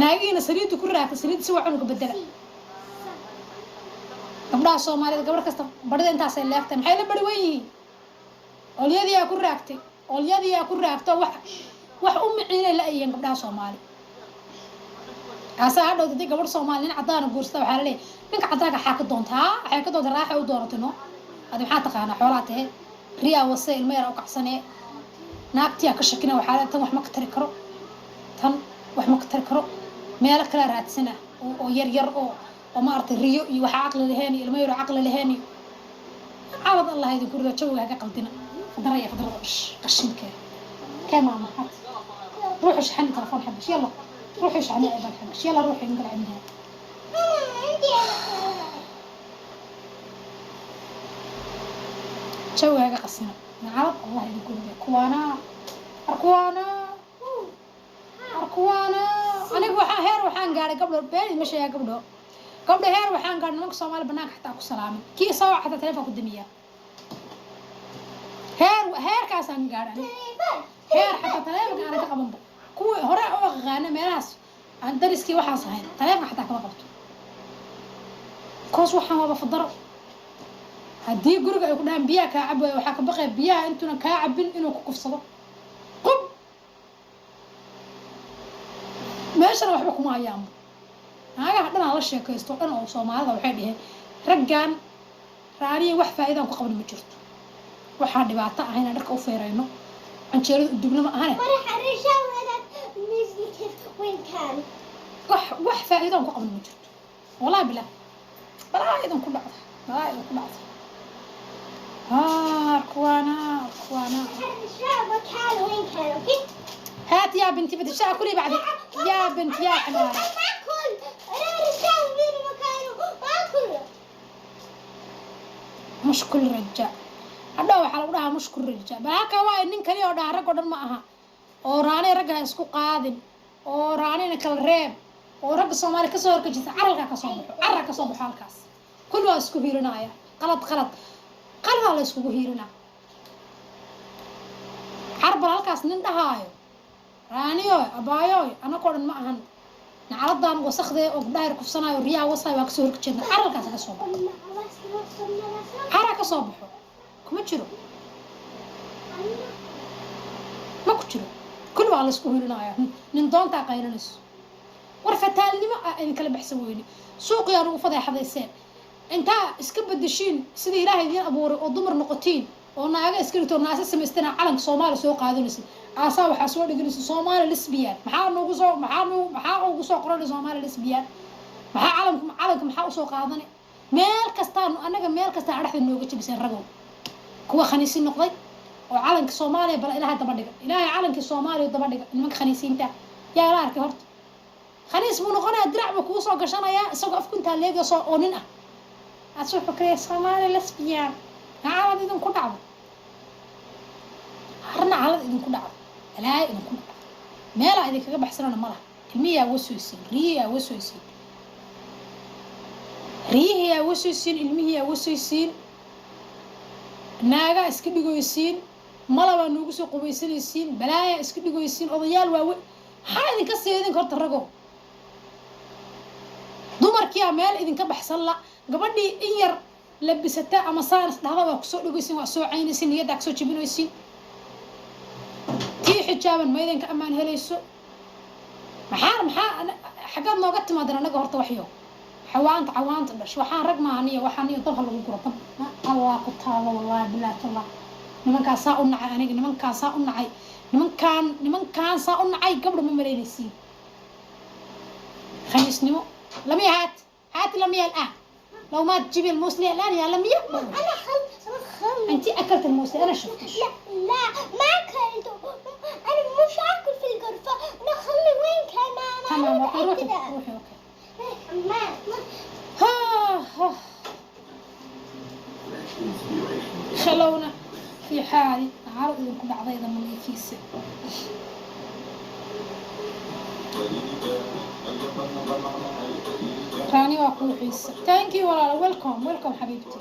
Naagihiina saliidda ku raagta, saliidda si wacan uga bedela. Gabdhaha Soomaalida, gabar kasta barida intaasay leegtahay. Maxay la bari wen yihiin? Olyadiyaa ku raagtay, olyadiyaa ku raagto. Wax u miciinay la-yihiin gabdhaha Soomaali. Kaasaa hadhow hadii gabadh Soomaali nin caddaana guursata, waxaa laleeyahay, ninka caddaanka xaa ka doontaa? Waxay ka doontaa raaxa u dooratay. No, adi maxaa taqaanaa? Xoolaa tahe, riyaa wase, ilmo yara u kacsanee, naagtiyaa ka shakina. Waxaa le, tan wax ma ka tari karo, tan wax ma ka tari karo, meelo kalaa raadsana oo yar yar oo maaragtay riyo iyo waxa caqli lahayn iyo ilmo yaro caqli lahayn iyo calad. Allah idinku rido, jawiga haka qaldina. Fadaraya fadarada qashinkee kee. ماما هات، روحي اشحني تلفون حقش، يلا روحي اشحني iPad حقش، يلا روحي انقلع عندها. ماما، عندي أنا. Jawiga haga qasina, nacalad Allah idinku rido. Kuwaana arkuwaana arkuwaana. Aniga waxaa heer waxaan gaadhay, gabdho, been ima sheegaa, gabdho, gabdho, heer waxaan gaadhay nimanka Soomaali banaanka xataa ku salaamin, kii soo xataa telefoon ku damiyaa. Heerkaasaan gaadhay aniga, heer xataa taleefonka aanan ka qabanba. Kuwii hore u aqaana meelahaas aan dariskii waxaas ahayn, taleefonka xataa kama qabto koos. Waxaan waaba fadaro. Haddii guriga ay ku dhahaan biyaha kaa cab waayo, waxaa ka baqaya biyaha intuuna kaa cabin inuu ku kufsado. Qub meeshana waxba kuma hayaanba. Naagaha dhan aan la sheekaysto dhan oo Soomaalida waxay dheheen, raggan raaniya wax faa'iidaan ku qabna ma jirto, waxaan dhibaato ah inaan dharka u feerayno, canjeerada u dubno ma ahane. ما راح الرجال هذاك ميزني وين كان؟ Wax faa'iidaan ku qabna ma jirto. Wallahi bilah, balaa idin ku dhacda, balaa idin ku dhacda. Arkuwaana arkuwaana. الرجال مكان وين كان؟ okay. هات يا بنتي، بدي كلي بعدين يا بنت يا حمارة. ما اكل انا، الرجال وين مكانه؟ ما اكل. مش كل رجال. Hadhow waxaa lagu dhahaa مش كل رجال. Bal halkaa waa nin kaliya oo dhaha rag oo dhan ma aha, oo raanay ragga ha isku qaadin, oo raanayna kala reeb, oo ragga Soomaaliya kasoo horkajisa. Caralkaa kasoo baxo, cara kasoo baxo halkaas. Kulli waa isku hiirinaya. Qalad, qalad, qaladaa la iskugu hiirinaa. Carbal halkaas nin dhahaayo, raaniyoy, abaayoy, anakoo dhan ma ahan. Nacaladan wasakdee oo gabdhaha yar kufsanaayo, riyaha wasaay, waa kasoo horkajeedna. Caralkaas kasoo baxo, cara kasoo baxo. Kuma jiro, ma ku jiro. Kulli waa la isku hirinaya. Nin doontaa qaylinayso. War fataalnimo ah idin kala baxsan weyne. Suuqiyaa ugu fadeexadayseen. Intaa iska bedeshiin sidii Ilaahay idiin abuuray oo dumar noqotiin oo naaga iska dhigto, naasa samaystana, calanka Soomaaliya soo qaadanaysid, aasaa waxaa soo dhiganaysa Soomaali lesbian. Maxaa noogu soo, maxaa noogu, maxaa ugu soo qoranay Soomaali lesbian? Maxaa calanka maxaa usoo qaadanay? Meel kastaan annaga, meel kastaa dhexda nooga jabiseen ragow. Kuwa khaniisi noqday oo calanka Soomaaliya bal Ilaahay daba dhiga, Ilaahay calankii Soomaaliya daba dhiga. Nimanka khaniisiinta yaa la arkay? Horta khaniis buu noqonayaa, dirac buu kugu soo gashanayaa isagoo afku intaa leega soo oo nin ah aad wuxuu kaleeyahay Soomaali lesbian. Nacalad idinku dhacdo, har nacalad idinku dhacdo, balaayo idinku dhacdo. Meelaa idinkaga baxsanana ma laha. Ilmihiyaa wasooysiin, riyihiyaa wasooysiin, riyihiyaa wasooysiin, ilmihiyaa wasooysiin, naagaa iska dhigoysiin, malabaa noogu soo qubaysanaysiin, balaayaa iska dhigoysiin, odayaal waawe. Maxaa idinka siiya idinka horta ragow? Dumarkiyaa meel idinka baxsan la. Gabadhii in yar labisata ama saanis dhahda waa kusoo dhigaysiin, waa soo caynaysiin, niyaddaa kasoo jebinaysiin. Tii xijaaban ma idinka ammaan helayso. Maxaa xaggaad nooga timaadeen annaga horta? Waxyo xawaanta, cawaanta dhash. Waxaan rag maahaniyo, waxaan iyo dabha lagu guro dab Allah ku taalo. Wallahi billahi tallah, nimankaan saa u nacay aniga, nimankaan saa u nacay, nimankaan saa u nacay, gabdha ma malaynaysiin. Khaniisnimo. لميا هات، هات لميا الآن. لو ما تجيبي الموسلي الآن يا لميا. انا خل انا خل. أنت أكلت الموسلي، أنا شفتش. لا لا، ما اكلته، انا مش اكل في الغرفه. انا خلي وين كان ماما؟ تمام. أنا okay، روحي. متأكدة. روحي، okay. ما ها ها، خلونا في حالي. عرض idinku dhacdayda maleykiisa. Raani waa kuu xiisa. Thank you walaalo, welcome, welcome xabiibti.